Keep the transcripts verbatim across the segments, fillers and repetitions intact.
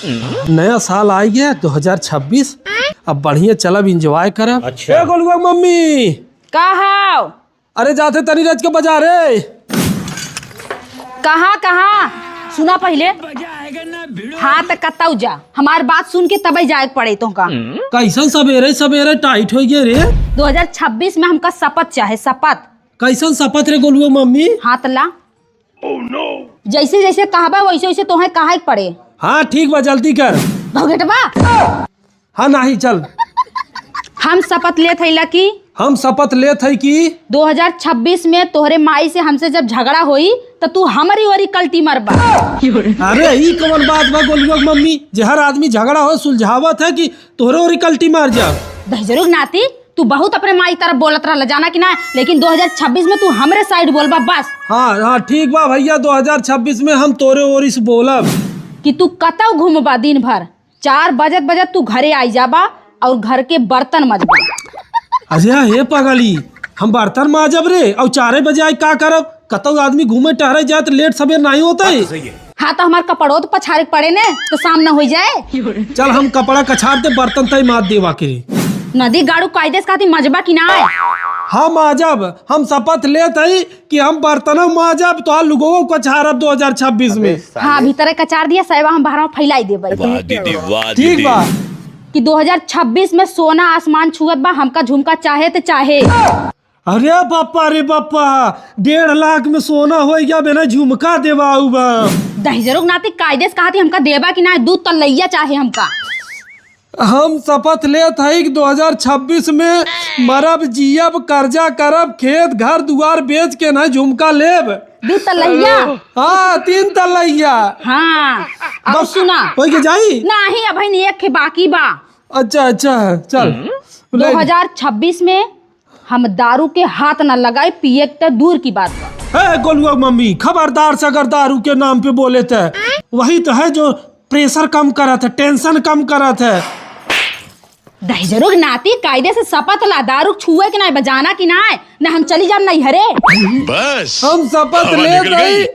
नया साल आइ गया, दो हजार छब्बीस। अब बढ़िया चलब, enjoy करब। अच्छा। ए गोलुआ मम्मी। का हाव? अरे जाते तनी रच के बाजारे। कहाँ, कहाँ? सुना पहिले। हाँ, त कतौ जा। हमार बात सुन के तबै जाए के पड़े तोहका। कैसन सबेरे सबेरे tight होइ गए रे? दो हजार छब्बीस में हमका सपत चाहे, सपत। कैसन सपत रे गोलुआ मम्मी? हाँ, त ला। जैसे जैसे कहबा, वैसे वैसे तोहे कहे के पड़े। हाँ, ठीक बा, जल्दी कर। भौगेटबा। हाँ, नाही, चल। हम सपत लेत हई ला कि हम सपत लेत हई कि दो हजार छब्बीस में तोहरे माई से हमसे जब झगड़ा होई, त तू हमरी ओरी कल्टी मरबा। अरे, ई कवन बात बा गोलुआ के मम्मी, जे हर आदमी झगड़ा हो सुलझावत है कि तोहरे ओरी कल्टी मार जा? दहिजरू के नाती, तू बहुत अपने माई तरफ बोलत रहल, जाना कि ना, लेकिन दो हजार छब्बीस में तू हमरे side बोलबा बस। हाँ, हाँ, ठीक बा भैया, दो हजार छब्बीस में हम तोरे ओरी से बोलब। कि तू कतौ घूमबा दिन भर, चार बजत बजत तू घरे आई जाबा और घर के बर्तन मजबा। अरे हे पगली, हम बर्तन माजब रे, और चारे बजे आई का करब? कतौ आदमी घूमे टहरे जाए त लेट सबेर नाही होत है। हाँ, त हमार कपड़ो त पछारे के पड़े ने, त शाम न होइ जाए। चल, हम कपड़ा कछार दे, बर्तन तई माज देवा के। नदी गाड़ू कायदे से कहती मजबा कि ना? हम माजब, हम सपत लेत हई कि हम बर्तनों माजब, तोहार लुगवो कछारब दो हजार छब्बीस में। हाँ, भीतरे कछार दिया, सैवा हम बाहर फैलाई देबे। वाह दीदी, वाह ठीक दीदी। बा। कि दो हजार छब्बीस में सोना आसमान छुअत बा, हमका झुमका चाहे त चाहे। अरे बापा रे बापा, डेढ़ लाख में सोना होइ गया, बिना झुमका देवा आऊ बा। दहिजरू के नाती कायदे से कहती हमका देबा कि ना, दू तलैया चाहे हमका। हम सपत लेत हई कि दो हजार छब्बीस में मरब जियब, कर्जा करब, खेत घर दुआर बेच के ना झुमका लेब। दू तलैया? हाँ, तीन तलैया। हाँ, अब बस, सुना। होइ के जाई? नाही, अबहिन एक ठे बाकी बा। अच्छा, अच्छा, चल। ले। दो हजार छब्बीस में हम दारू के हाथ ना लगाई, पिए के त दूर की बात बा। ए गोलुआ मम्मी, खबरदार से अगर दारू के नाम पे बोले त, वही त है जो pressure कम करत है, tension कम करत है। दहिजरू के नाती, कायदे से सपत ला, दारू छुए के नाय, बजाना कि नाय, ना हम चली जाब नैहरे। बस, हम सपत हवा लेत निकल गई। हई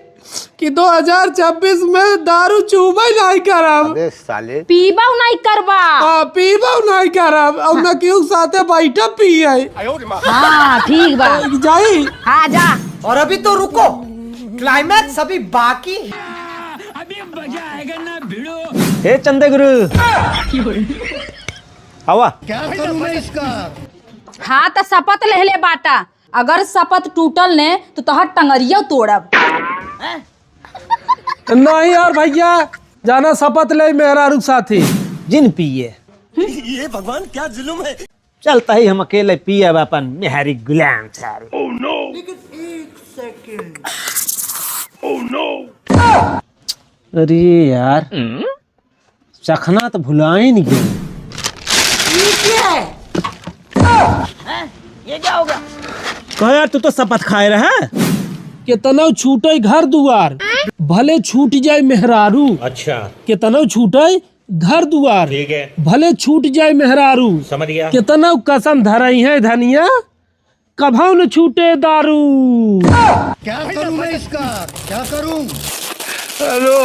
कि दो हजार छब्बीस में दारू छूबे नाय करब। अबे साले। पीबो नाय करबा। हाँ, पीबो नाय करब। और न केहू साथे बैठब पिए। हाँ, ठीक बा। जाई। हाँ, जा। और अभी तो रुको, climax अभी बाकी है। हे चंदे गुरु, आवा। क्या करूं मैं इसका? हाँ, त सपत लेहले बाटा। अगर सपत टूटल ने, तो तोहर टंगरियो तोड़ब। नहीं यार भैया, जाना सपत ले मेहरारू साथी। जिन पिए। ये भगवान, क्या जुल्म है। चलता ही हम अकेले पिए अब अपन मेहरी गुलाम सारे। लेकिन एक second। अरे यार, चखना त भुलाइन गए। ये क्या है? हैं? ये क्या हो गया? कह यार, तू तो सपत खाए रहा। केतनौ छूटे घर दुआर, भले छूट जाए मेहरारू। अच्छा। केतनौ छूटे घर दुआर, ठीक है। भले छूट जाए मेहरारू। समझ गया। केतनौ कसम धरई है धनिया, कभौ न छूटे दारू। क्या करूं मैं इसका, क्या करूं? हेलो।